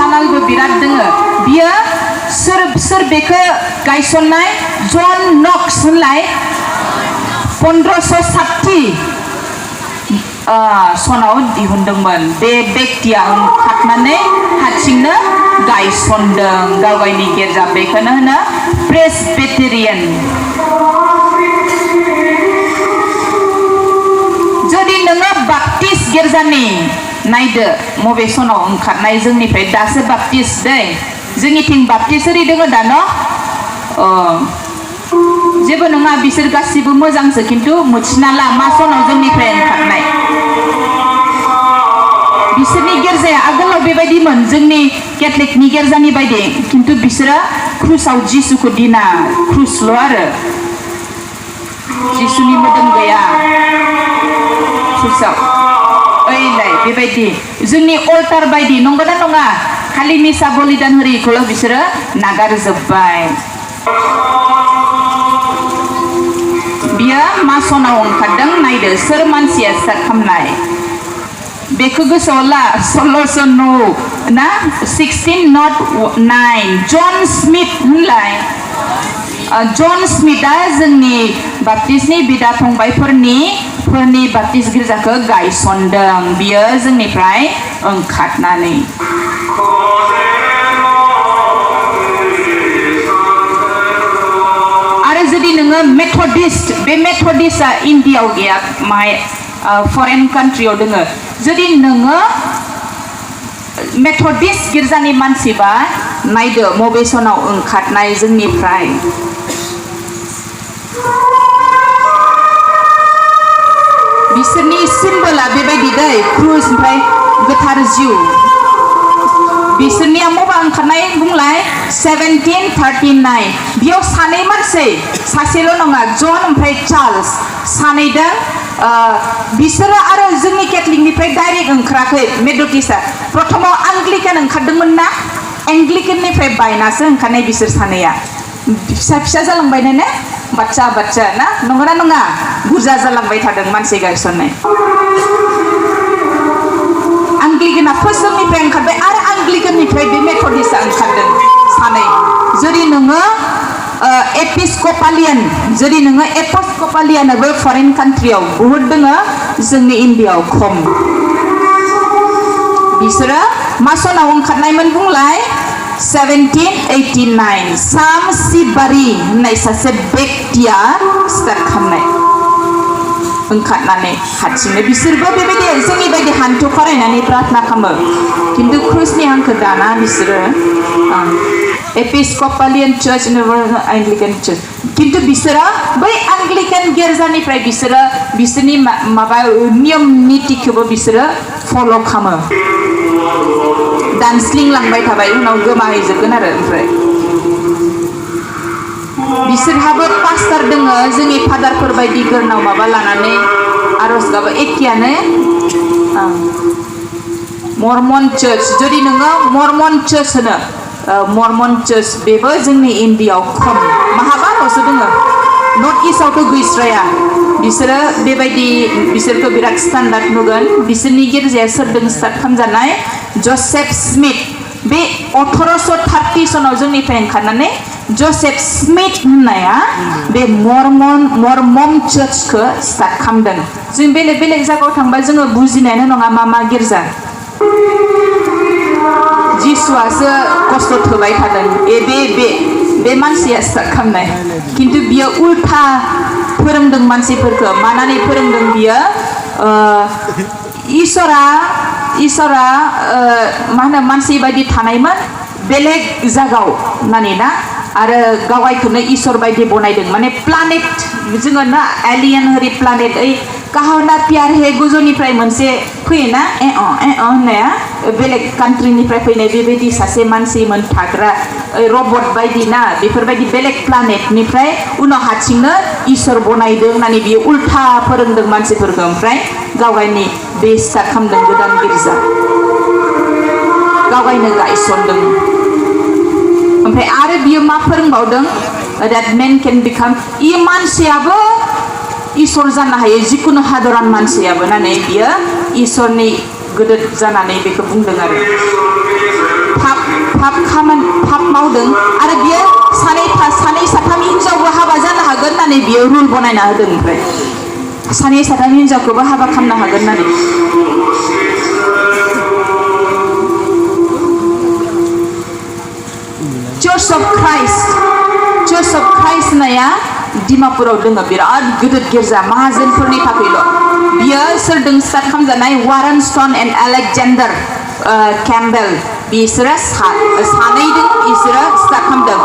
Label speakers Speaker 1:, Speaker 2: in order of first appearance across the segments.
Speaker 1: चेनेलबो बिराद दोङो बियो सोर बेखौ गायसननाय जन नक्स होनलाय 1560 सनाव दिहुनदोंमोन बे बेक्तिया ओंखारनानै हारसिंनो गायसनदों गावगायनि गिर्जा बेखौनो होनो प्रेसबिटेरियान जुदि नोङो बाप्टिस्ट गिर्जानि नायदो मबे सनाव ओंखारनाय जोंनिफ्राय दासो बाप्टिस्ट दै जोंनिथिं बाप्टिस्ट ओरै दोङो दा न' जेबो नङा बिसोर गासिबो मोजांसो खिन्थु मिथिना ला मा सनाव जोंनिफ्राय ओंखारनाय बिसोरनि गिर्जाया आगोलाव बेबायदिमोन जोंनि केथलिकनि गिर्जानि बायदि खिन्थु बिसोरो क्रुसाव जिसुखौ दिना क्रुसल' आरो जिसुनि मोदोम गैया क्रुसाव ओइलाय बेबायदि जोंनि अल्टार बायदि नंगौना नङा खालि मिसा बलिदान होरिखौल' बिसोरो नागारजोब्बाय बियो मा सनाव ओंखारदों नायदो सोर मानसिया स्टार्ट खालामनाय बेखौ गोसोआव ला 1609 ना 1609 जन स्मिथ होनलाय जन स्मिथआ जोंनि बाप्टिस्टनि बिदा फंबायफोरनि बाप्टिस्ट गिर्जाखौ गायसनदों बियो जोंनिफ्राय ओंखारनानै आरो जुदि नोङो मेथडिस्ट बे मेथडिस्टआ इन्डियायाव गैया माय फरेन कान्ट्रियाव दोङो जुदि नोङो मेथडिस्ट गिर्जानि मानसिबा नायदो मबे सनाव ओंखारनाय जोंनिफ्राय बिसोरनि सिम्बोला बेबायदि दै क्रुस ओमफ्राय गोथार जिउ बिसोरनिया मबा ओंखारनाय बुंलाय 1739 बेयाव सानै मानसि सासेल' नङा जन ओमफ्राय चार्ल्स सानैदों बिसोरो आरो जोंनि केथलिकनिफ्राय डाइरेक्ट ओंखाराखै मेथडिस्टआ प्रथमाव आंग्लिकान ओंखारदोंमोन ना एंग्लिकाननिफ्राय बायनासो ओंखारनाय बिसोर सानैया फिसा जालांबाय ने बाच्चा ना नंगौना नङा बुरजा जालांबाय थादों मानसि गायसननाय आंग्लिकाना फार्स्टनिफ्राय ओंखारबाय आरो आंग्लिकाननिफ्राय बे मेथडिस्टआ ओंखारदों सानै जुदि नोङो एपिस्कपालियान जुदि नोङो एपिस्कपालियानाबो फरेन कान्ट्रियाव बुहुत दोङो जोंनि इन्डियायाव खम बिसोरो मा सनाव ओंखारनायमोन बुंलाय 1789 साम सिबारि होननाय सासे बेक्तिया स्टार्ट खालामनाय ओंखारनानै हारसिंनो बिसोरबो बेबायदि जोंनि बायदि हान्थु खरायनानै प्रार्थना खालामो खिन्थु क्रुसनि हांखो दाना बिसोरो एपिस्कपालियान चार्च एंग्लिकान चार्च खिन्थु बिसोरो बै आंग्लिकान गिर्जानिफ्राय बिसोरो बिसोरनि माबा नियम नितिखौबो बिसोरो फल' खालामो दानस्लिंलांबाय थाबाय उनाव गोमाहैजोबगोन आरो ओमफ्राय बिसोरहाबो पास्टार दोङो जोंनि फादारफोर बायदि गोरनाव माबा लानानै आरज गाबो एखेयानो मर्मन चार्च जुदि नोङो मर्मन चार्च होनो मर्मन चार्च बेबो जोंनि इन्डियायाव खम माहाबाल'सो दोङो नर्थ इस्टआवथ' गैस्राया बिसोरो बेबायदि बिसोरखौ बिराद स्टान्डार्ड नुगोन बिसोरनि गिर्जाया सोरदों स्टार्ट खालामजानाय जसेफ स्मिथ बे 1830 सनाव जोंनिफ्राय ओंखारनानै जसेफ स्मिथ होननाया बे मर्मन चार्चखौ स्टार्ट खालामदों जों बेलेग जायगायाव थांबा जोङो बुजिनायानो नङा मा गिर्जा जिसुआसो खस्थ' थोबाय थादों बे मानसिया स्टार्ट खालामनाय खिन्थु बियो उल्था फोरोंदों मानसिफोरखौ मानानै फोरोंदों बियो इसोरा मा होनो मानसि बायदि थानायमोन बेलेग जायगायाव माने ना आरो गावखौनो इसोर बायदि बनायदों माने प्लानेट जोङो ना एलियन हरि प्लानेट ओइ काहना प्यार हे गोजौनिफ्राय मोनसे फैयोना होननाया बेलेग कान्ट्रिनिफ्राय फैनाय बेबायदि सासे मानसिमोन थाग्रा रबट बायदि ना बेफोरबायदि बेलेग प्लानेटनिफ्राय उनाव हारसिंनो इसोर बनायदों होननानै बियो उल्था फोरोंदों मानसिफोरखौ ओमफ्राय गावगायनि बे स्टार्ट खालामदों गोदान गिर्जा गावगायनो गायसनदों ओमफ्राय आरो बियो मा फोरोंबावदों that man can become E मानसियाबो इसोर जानो हायो जिकुनु हादरान मानसियाबो नानै बियो इसोरनि गोदोर जानानै बेखौ बुंदों आरो खामानि पाप मावदों आरो बियो सानै साथाम हिनजावबो हाबा जानो हागोन होननानै बियो रुल बनायना होदों ओमफ्राय सानै साथाम हिनजावखौबो हाबा खालामनो हागोन होननानै Church of Christ होननाया डिमापुराव दङ बिराद गिदिर गिर्जा माहाजोनफोरनि थाखायल' बियो सोरजों स्टार्ट खालामजानाय वारेन स्टन एन्ड एलेक्जेन्डार केम्बेल बिसोरो सानैजों बिसोरो स्टार्ट खालामदों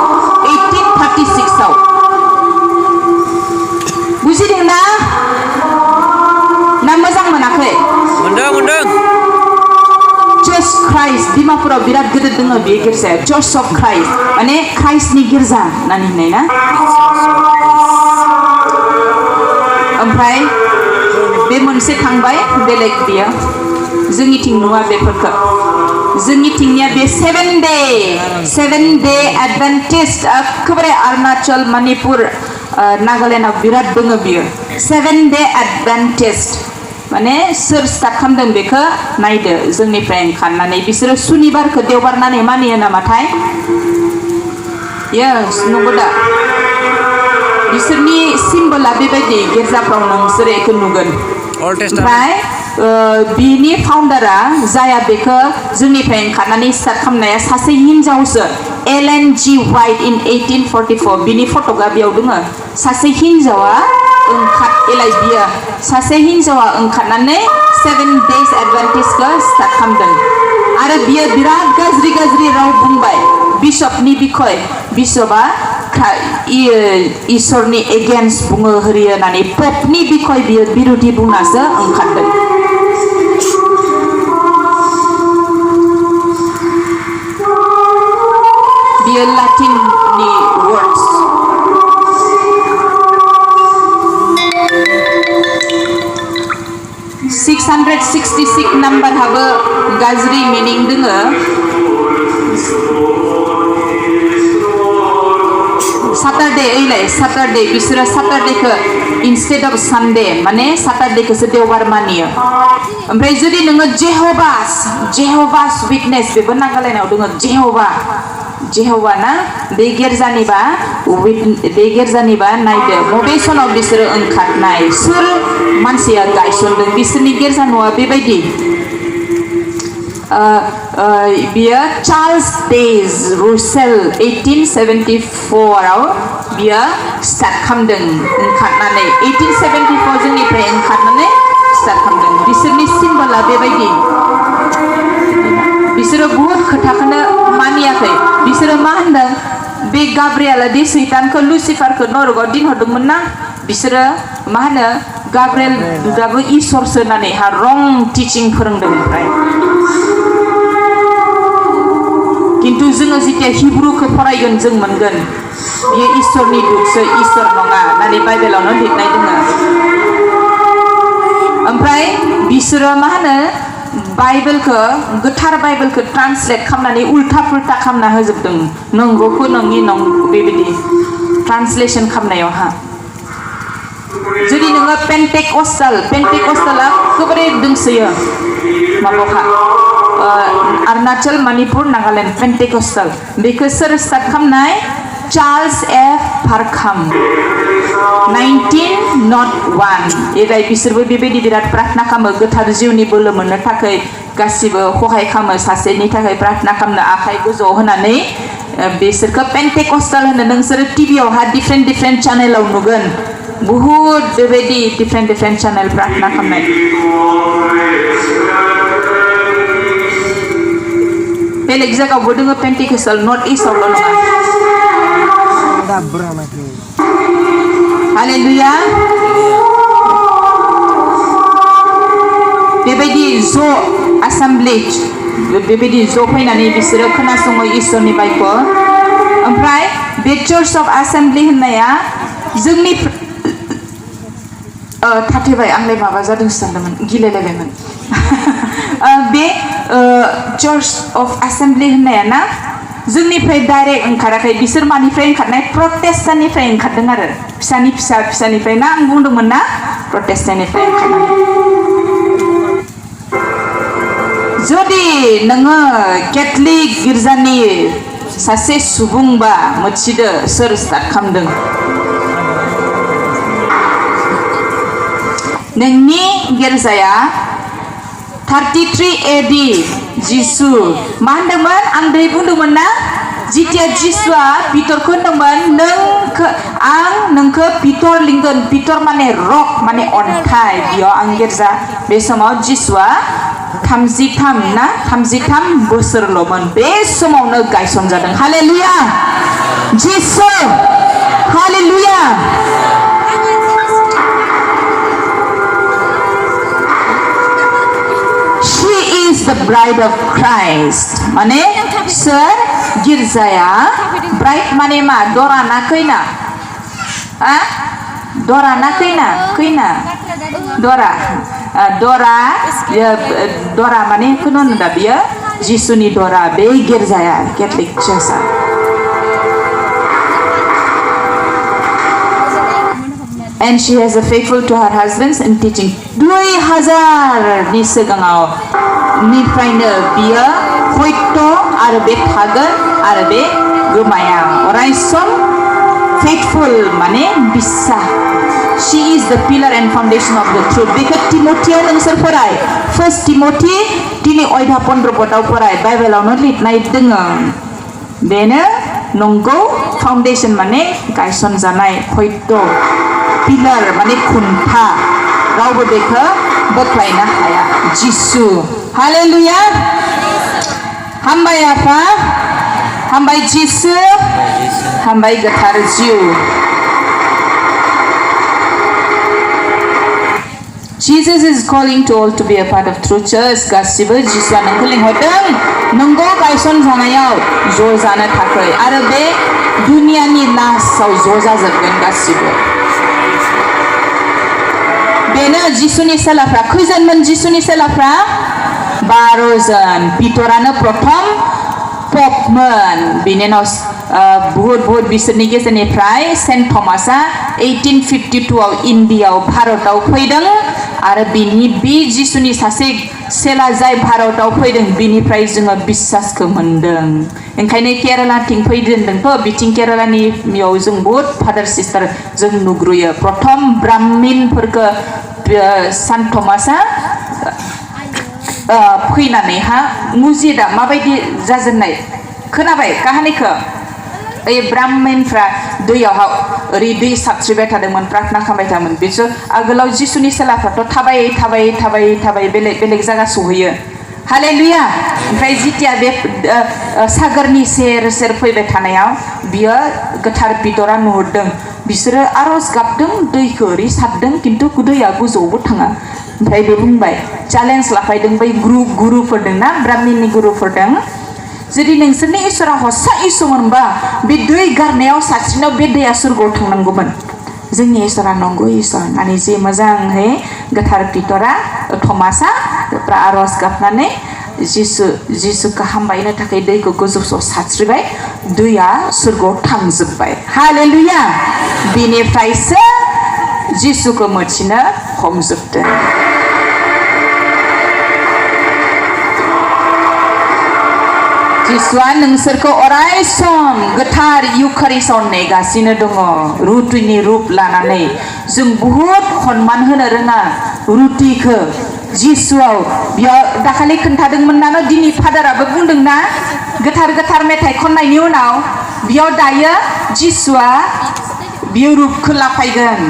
Speaker 1: 1836 आव बुजिदोंना ना मोजां मोनाखै
Speaker 2: मोनदों
Speaker 1: Church Christ डिमापुराव बिराद गिदिर दङ बे गिर्जाया Church of Christ माने ख्राइस्टनि गिर्जा होननानै होननाय ना ओमफ्राय बे मोनसे थांबाय बेलेग बियो जोंनिथिं नुवा बेफोरखौ जोंनिथिंनिया बे 7 day एडवेन्टिस्ट एखेबारे अरुणाचल मणिपुर नागालेण्डआव बिराद दङ बियो 7 day एडवेन्टिस्ट माने सोर स्टार्ट खालामदों बेखौ नायदो जोंनिफ्राय ओंखारनानै बिसोरो सुनिबारखौ देवबारनानै मानियो नामाथाय यस नंगौ दा बिसोरनि सिम्बला बेबायदि गिर्जाफ्राव नोंसोर बेखौ नुगोन ओमफ्राय बिनि फाउन्डारा जाया बेखौ जोंनिफ्राय ओंखारनानै स्टार्ट खालामनाया सासे हिनजावसो LNG White in 1844 बिनि फट'गा बेयाव दङ सासे हिनजावा सासे हिनजावा ओंखारनानै 7 days एडवेन्टिस्टखौ स्टार्ट खालामदों आरो बियो बिराद गाज्रि राव बुंबाय बिशपनि बिखय बिशपआ इसोरनि एगेन्स्ट बुङो होरियो होननानै पपनि बिखय बियो बिरोधि बुंनासो ओंखारदों बियो लाटिननि वर्ड्स 666 नम्बर हाबो गाज्रि मिनिं दोङो Saturday बिसोरो Saturdayखौ instead of Sunday माने Saturdayखौसो देवबार मानियो ओमफ्राय जुदि नोङो जेह'भास विटनेस बेबो नागालेण्डआव दङ जेह'भा ना बे गिर्जानिबा नायदो मबे सनाव बिसोरो ओंखारनाय सोर मानसिया गायसनदों बिसोरनि गिर्जा न'आ बेबायदि बियो चार्ल्स डेज रुसेल 1874 आव बियो स्टार्ट खालामदों ओंखारनानै 1874 जोंनिफ्राय ओंखारनानै स्टार्ट खालामदों बिसोरनि सिम्बला बेबायदि बिसोरो बुहुत खोथाखौनो मानियाखै बिसोरो मा होनदों बे गाब्रिएला दि सैतानखौ लुसिफारखौ नरकआव दिनहरदोंमोन ना बिसोरो मा होनो गाब्रिएल दुदाबो इसोरसो होननानै रं टिचिं फोरोंदों ओमफ्राय किन्तु जोङो जेथिया हिब्रुखौ फरायगोन जों मोनगोन बियो इसोरनि दुखसो इसोर नङा होननानै बाइबेलावनो लिरनाय दङ ओमफ्राय बिसोरो मा होनो बाइबेलखौ गोथार बाइबेलखौ ट्रान्सलेट खालामनानै उल्था पुल्था खालामना होजोबदों नंगौखौ नङि बेबायदि ट्रान्सलेसन खालामनायावहा जुदि नोङो पेन्टेकस्टालआ गोबारै दोंसोयो माबावहा अरुणाचल मणिपुर नागालेण्ड पेन्टेकस्टाल बेखौ सोर स्टार्ट खालामनाय चार्ल्स एफ फारखाम 1901 एराय बिसोरबो बेबायदि बिराद प्रार्थना खालामो गोथार जिउनि बोलो मोननो थाखाय गासिबो सहाय खालामो सासेनि थाखाय प्रार्थना खालामनो आखाइ गोजौ होनानै बिसोरखौ पेन्टेकस्टाल होनो नोंसोरो टिभियावहा डिफरेन्ट चेनेलाव नुगोन बहुत बेबायदि डिफरेन्ट चेनेल प्रार्थना खालामनाय बेलेग जायगायावबो दङ पेन्टेकस्टाल नर्थ इस्टआवल' नङा हालेलुया बेबायदि ज' एसेम्ब्लि बेबायदि ज' फैनानै बिसोरो खोनासङो इसोरनि बाइखौ ओमफ्राय बे चार्च अफ एसेम्ब्लि होननाया जोंनि थाथेबाय आंलाय माबा जादों सानदोंमोन गिलायलायबायमोन बे चार्च अफ एसेम्ब्लि होननाया ना जोंनिफ्राय डाइरेक्ट ओंखाराखै बिसोर मानिफ्राय ओंखारनाय प्रटेस्टान्टनिफ्राय ओंखारदों आरो फिसानिफ्राय ना आं बुंदोंमोन ना प्रटेस्टान्टनिफ्राय ओंखारनानै जुदि नोङो केथलिक गिर्जानि सासे सुबुंबा मोथिदो सोर स्टार्ट खालामदों नोंनि गिर्जाया 33 AD जिसु मा होनदोंमोन आं दै बुंदोंमोन ना जितिया जिसुआ पितरखौ होनदोंमोन आं नोंखौ पितर लिंगोन पितर माने रक माने अन्थाइ बेयाव आं गिर्जा बे समाव जिसुआ 33 बोसोरल'मोन बे समावनो गायसनजादों हालेलुया जिसु hallelujah the bride of Christ माने सोर गिर्जाया ब्राइड माने मा दरा ना खैना दरा ना खैना दरा दरा माने खोनो दा बियो जिसुनि दरा बे गिर्जाया Catholic चर्चआ and she has a faithful to her husbands in teaching 2000 नि सिगाङाव निफ्रायनो बियो हयथ' आरो बे थागोन आरो बे गोमाया अरायसम faithful माने बिस्सास she is the pillar and foundation of the truth बेखौ तिमथियाव नोंसोर फराय 1 तिमथि 3:15 पदाव फराय बाइबेलावनो लिरनाय दोङो बेनो नंगौ फाउन्डेशन माने गायसनजानाय हयथ' पिलार माने खुन्था रावबो बेखौ बोख्लायनो हाया जिसु हालेलुया हामबाय आफा हामबाय जिसु हामबाय गोथार जिउ Jesus is calling to all to be a part of true church गासिबो जिसुआ नोंखौ लिंहरदों नंगौ गायसन जानायाव ज' जानो थाखाय आरो बे दुनियानि लासाव ज' जाजोबगोन गासिबो बेनो जिसुनि सेलाफ्रा खैजोनमोन जिसुनि सेलाफ्रा 12 जन पितरानो प्रथम पपमोन बिनि उनाव बहुत बिसोरनि गेजेरनिफ्राय सेन्ट थमासआ 1852 आव इन्डियायाव भारतआव फैदों आरो बिनि बे जिसुनि सासे सेला जाय भारतआव फैदों बिनिफ्राय जोङो बिश्वासखौ मोनदों ओंखायनो केरालाथिं फैदोंथ' बिथिं केरालानियाव जों बहुत फादार सिस्टार जों नुग्रोयो प्रथम ब्राह्मिनफोरखौ सान्त थमासआ फैनानैहा मुजिदा माबायदि जाजेननाय खोनाबाय काहानिखौ ओइ ब्राह्मणफ्रा दैयावहा ओरै दै साबस्रिबाय थादोंमोन प्रार्थना खालामबाय थादोंमोन बिसोर आगोलाव जिसुनि सेलाफ्राथ' थाबायै बेलेग जायगा सहैयो हालेलुया ओमफ्राय जितिया बे सागरनि सेर फैबाय थानायाव बियो गोथार पितरा नुहुरदों बिसोरो आरज गाबदों दैखौ ओरै सारदों खिन्थु दैया गोजौआवबो थाङा ओमफ्राय बे बुंबाय चेलेन्ज लाफायदों बै गुरुफोरदों ना ब्राह्मणनि गुरुफोरदों जुदि नोंसोरनि इसोरा हसा इसोरमोनबा बे दै गारनायाव सानस्रिनायाव बे दैया सोरगोआव थांनांगौमोन जोंनि इसोरा नंगौ इसोर होननानै जे मोजाङै गोथार पितरा थमासआ आरज गाबनानै जिसुखौ हामबायनो थाखाय दैखौ गोजौआव सानस्रिबाय दैया सोरगोआव थांजोबबाय हालेलुया बिनिफ्रायसो जिसुखौ मिथिनो हमजोबदों जिसुआ नोंसोरखौ अरायसम गोथार इउखारिस्टआव नेगासिनो दङ रुटिनि रुप लानानै जों बहुत सन्मान होनो रोङा रुटिखौ जिसुआव बेयाव दाखालि खोन्थादोंमोन ना दिनै फादाराबो बुंदोंना गोथार मेथाइ खननायनि उनाव बेयाव दायो जिसुआ बियो रुपखौ लाफायगोन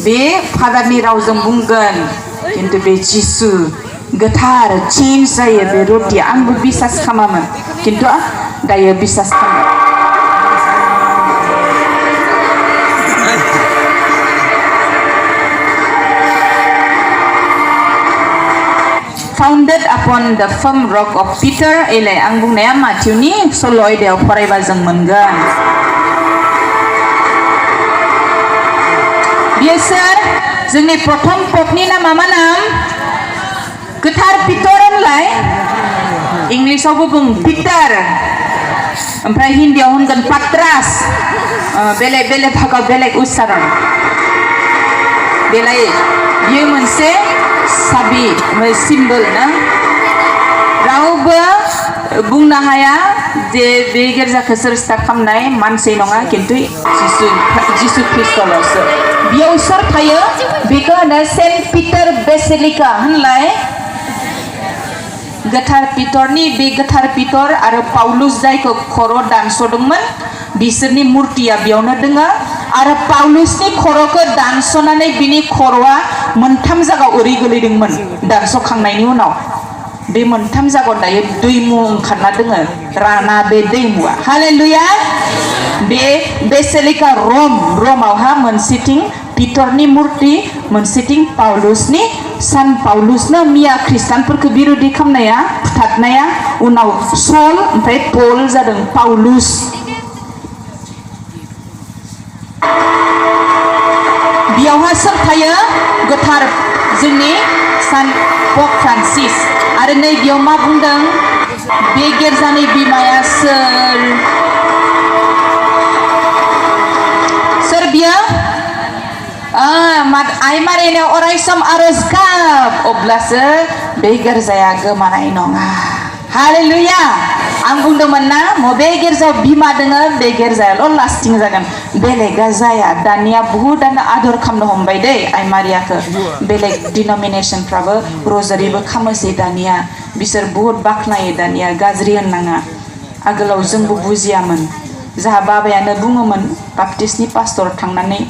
Speaker 1: बे फादारनि रावजों बुंगोन खिन्थु बे जिसु गोथार चेन्ज जायो बे रुटिया आंबो बिश्वास खालामामोन खिन्थु दायो बिश्वास खालामो founded upon the firm rock of Peter एलाय आं बुंनाया माथिउनि 16 आयदायाव फरायबा जों मोनगोन बिसोर जोंनि प्रथम पपनि नामा मा नाम गोथार पितर होनलाय इंलिसावबो बुं पिटार ओमफ्राय हिन्दीयाव होनगोन पात्रास बेलेग भागाव बेलेग उच्चारण बेलाय बियो मोनसे साबि सिम्बल ना रावबो बुंनो हाया जे बे गिर्जाखौ सोर स्टार्ट खालामनाय मानसि नङा खिन्थु जिसु ख्रिस्ट'ल'सो बेयाव सोर थायो बेखौ होनो सेन्ट पिटार बेसिलिका होनलाय गोथार पिटरनि बे गोथार पिटर आरो पाउलुस जायखौ खर' दानस'दोंमोन बिसोरनि मुर्तिया बेयावनो दोङो आरो पाउलुसनि खर'खौ दानस'नानै बिनि खर'आ मोनथाम जायगायाव ओरै गोलैदोंमोन दानस'खांनायनि उनाव बे मोनथाम जायगायाव दायो दैमु ओंखारना दोङो राना बे दैमुआ हालेलुया बे बेसिलिका रमावहा मोनसेथिं पिटरनि मुर्ति मोनसेथिं पाउलुसनि सान पाउलुसनो मिया खृष्टानफोरखौ बिरोधि खालामनाया फुथारनाया उनाव सल ओमफ्राय पल जादों पाउलुस बेयावहा सोर थायो गोथार जोंनि सान पप फ्रान्सिस आरो नै बेयाव मा बुंदों बे गिर्जानि बिमाया सोर बियो आइ मारिनायाव अरायसम आरज गाब अब्लासो बे गिर्जाया गोमानाय नङा हालेलुया आं बुंदोंमोन ना बबे गिर्जायाव बिमा दोङो बे गिर्जायाल' लास्टिं जागोन बेलेगा जाया दानिया बुहुदानो आदर खालामनो हमबाय दै आइ मारियाखौ बेलेग डिनोमिनेसनफ्राबो रजारिबो खालामोसै दानिया बिसोर बुहुद बाख्नायो दानिया गाज्रि होननाङा आगोलाव जोंबो बुजियामोन जाहा बाबायानो बुङोमोन बाप्टिस्टनि पास्टर थांनानै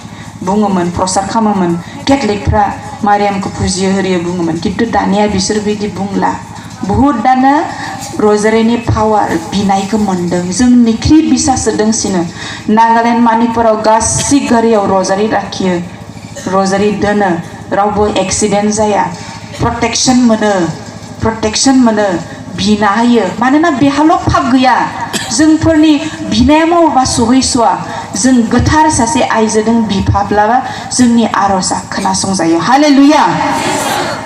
Speaker 1: बुङोमोन प्रसाद खालामोमोन केथलिकफ्रा मारियामखौ फुजियो होरियो बुङोमोन खिन्थु दानिया बिसोर बिदि बुंला बुहुदानो रजारिनि पावार बिनायखौ मोन्दों जोंनिख्रुइ बिसासो दोंसिनो नागालेण्ड मणिपुराव गासै गारियाव रजारि लाखियो रजारि दोनो रावबो एक्सिडेन्ट जाया प्रटेक्शन मोनो बिना होयो मानोना बेहाल' पाप गैया जोंफोरनि बिनाया मावोबा सहैस'आ जों गोथार सासे आइजोजों बिफाब्लाबा जोंनि आर'जआ खोनासंजायो हालेलुया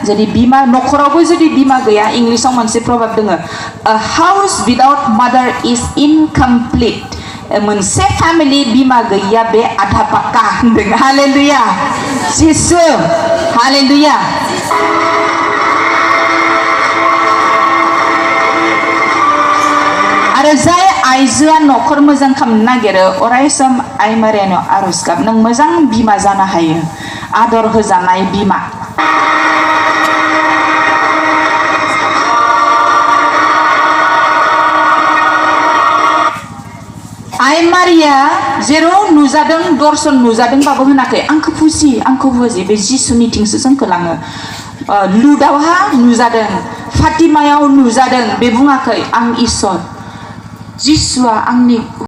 Speaker 1: जुदि बिमा न'खरावबो जुदि बिमा गैया इंलिसाव मोनसे प्रभाब दङ a house without mother is incomplete मोनसे फेमिलि बिमा गैया बे आधा पाक्का होनदों हालेलुया जिसु हालेलुया आरो जाय आइजोआ न'खर मोजां खालामनो नागिरो अरायसम आइ मारियानाव आरज गाब नों मोजां बिमा जानो हायो आदर होजानाय बिमा आइ मारिया जेराव नुजादों दर्शन नुजादोंबाबो होनाखै आंखौ फुजि बे जिसुनिथिंसो जोंखौ लाङो लुदावहा नुजादों फातिमायाव नुजादों बे बुङाखै आं इसोर जिसुआ आंनि